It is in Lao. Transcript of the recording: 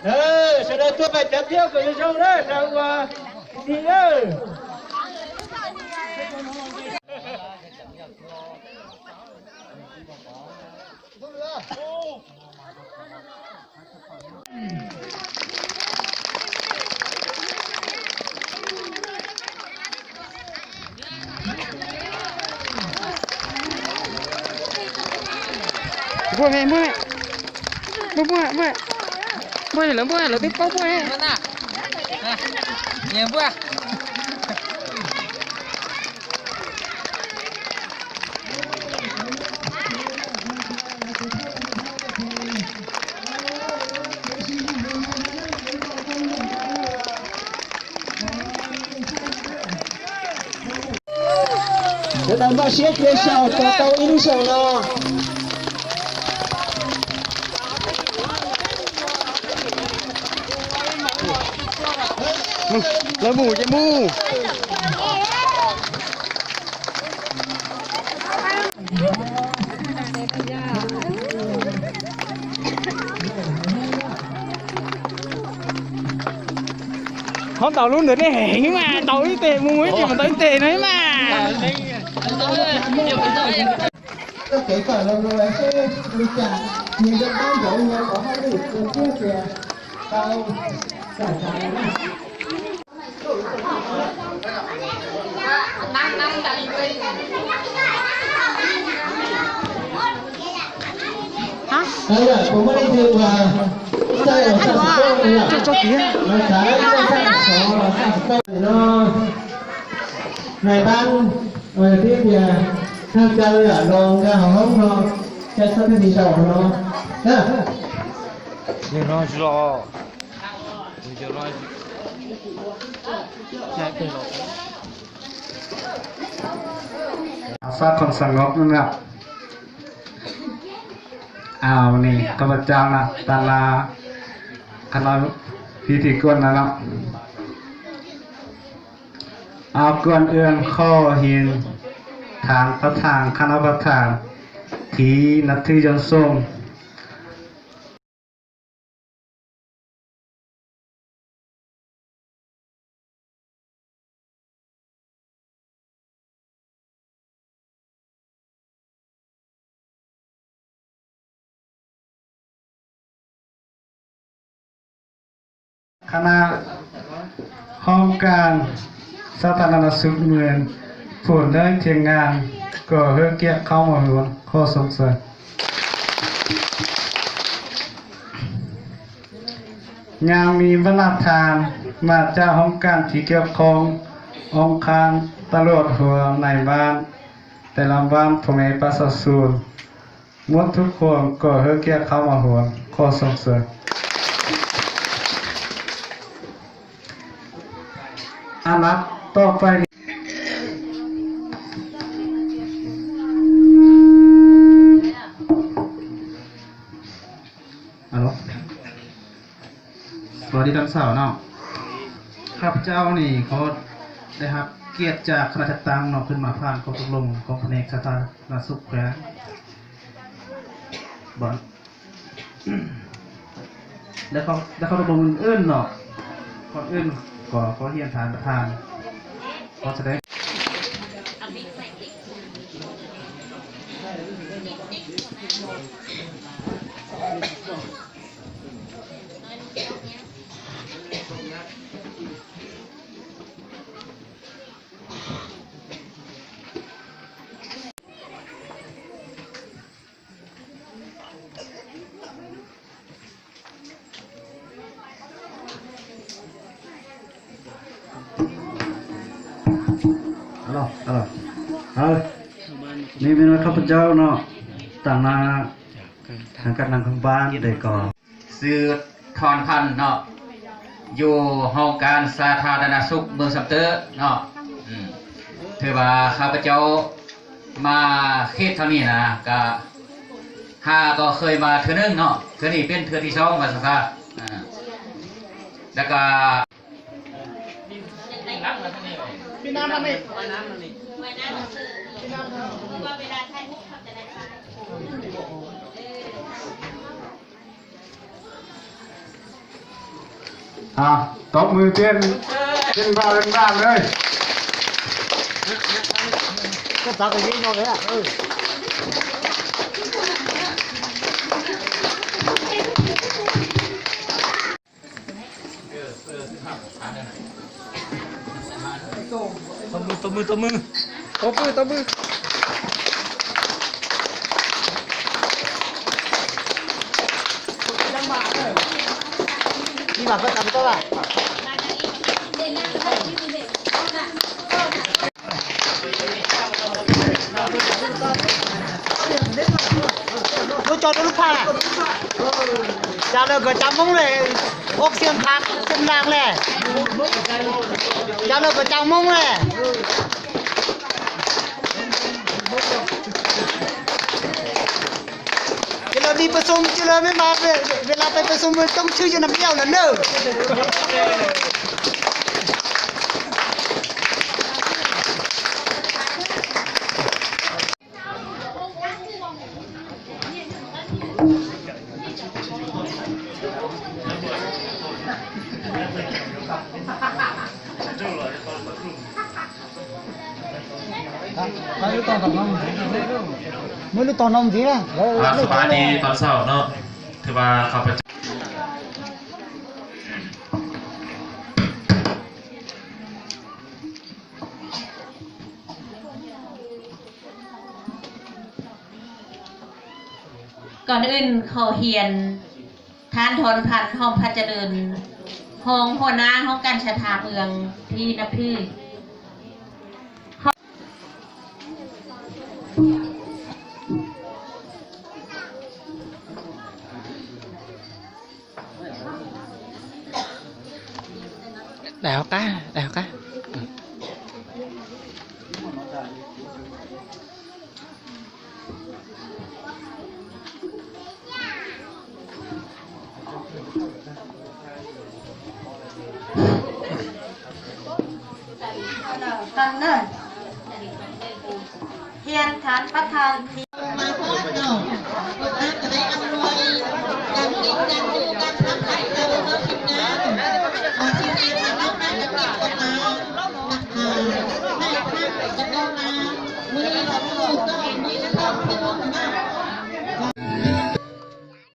ເອີ ສະເໜີຕົວໄປຈັບດຽວກໍຢູ່ຊ່ອງເດີ ເຈົ້າວ່າດີເດີ. ເຮົາເຕົາລຸ້ນເດີນີ້ ເຫັນມາເຕົາອີເຕະ ໝູ່ເຫັນມາເຕົາອີເຕະໜ້ອຍມາ. ນາຍບ້ານ ເອີ ທີ່ເປັນທາງການລອງການຫ້ອງເນາະ ຈັດສັນທີ່ເຈົ້າເນາະ ເອີ ສາດຄວາມສະຫງົບນະ. ອ້າວ ນີ້ຂ້າພະເຈົ້ານະ ຕາງໜ້າຄະນະພິທີກວນນະເນາະ. ເອົາ ກ່ອນອື່ນຂໍຮຽນຖາມປະທານຄະນະປະທານທີ່ນັບຖືຢດສູງ. ຄະນະຫ້ອງການສາທາລະນະສຸກເມືອງ ຜູ້ໃດທຽງງານ ກໍໃຫ້ກຽດເຂົ້າມາຮ່ວມ ຂໍຊົມເຊີຍ. ຍັງມີບັນດາທ່ານມາຈາກຫ້ອງການທີ່ກ່ຽວຂ້ອງ ອົງການຕະຫຼອດຫົວນາຍບ້ານ ແຕ່ລະບ້ານ ພໍ່ແມ່ປະຊາຊົນ ໝົດທຸກຄົນກໍໃຫ້ກຽດເຂົ້າມາຮ່ວມ ຂໍຊົມເຊີຍ. ອັນດັບຕໍ່ໄປນີ້ ອາໂລ ສະຫວັດດີຕອນເຊົ້າເນາະ. ຂ້າພະເຈົ້ານີ້ຂໍໄດ້ຮັບກຽດຈາກຄະນະຈັດຕັ້ງເນາະ ຂຶ້ນມາຜ່ານຂໍ້ຕົກລົງຂອງພະແນກສາທາລະນະສຸກແຂວງ ບໍ່ ແລະ ຂໍ້ ແລະ ຂໍ້ຕົກລົງອື່ນໆເນາະ. ກ່ອນອື່ນກໍຂໍຮຽນທ່ານປະທານ ຂໍສະແດງ ອາໂລ ອາໂລ ເອີ ນີ້ແມ່ນວ່າຂ້າພະເຈົ້າເນາະ ຕາງໜ້າທາງການນຳຂອງບ້ານໄດ້ກໍ ຊື່ທອນພັນເນາະ ຢູ່ຫ້ອງການສາທາລະນະສຸກເມືອງຊຳເຕີເນາະ. ອືມ ຖືວ່າຂ້າພະເຈົ້າມາເຂດທາງນີ້ນະ ກະຫາກໍເຄີຍມາເທື່ອໜຶ່ງເນາະ ເທື່ອນີ້ເປັນເທື່ອທີສອງວ່າຊັ້ນຊະ. ອາ ແລ້ວກະ ເວລາຖ່າຍຮູບເຂົາຈະໄດ້ ເອີ ອ່າ ຕົບມືເປັນ ເປັນບ້ານເປັນບ້ານເລີຍ. ກໍຕັກໄປນີ້ເນາະ ເອີ. ຕົບມື ຕົບມື ຕົບມື ຕົບມື ຕົບມື. ຈອດລົດພາ ຈາເລີກກໍຈຳມົງເລີຍ ອອກສຽງຄັກສຽງດັງແຫຼະ ຈາເລີກກໍຈຳມົງແຫຼະ. ເວລາມີປະຊຸມ ເວລາໄປປະຊຸມຕ້ອງຖືຢູ່ນຳດຽວນັ້ນເດີ. ມື້ນີ້ຕອນນ້ອງ ມື້ນີ້ຕອນນ້ອງ ມື້ນີ້ຕອນນ້ອງ ມື້ນີ້ຕອນນ້ອງ ອ່າ ສະບາຍດີຕອນເຊົ້າເນາະ ຖືວ່າຂ້າພະເຈົ້າ ກ່ອນອື່ນຂໍຮຽນ ທ່ານ ທອນພັນ ຫອມພັດຈະເລີນ ຮອງຫົວໜ້າຫ້ອງການສັດທາເມືອງທີ່ນັບຖື. ໄດ້ເຮົາກະ ໄດ້ເຮົາກະ ຮຽນທ່ານປະທານທີ່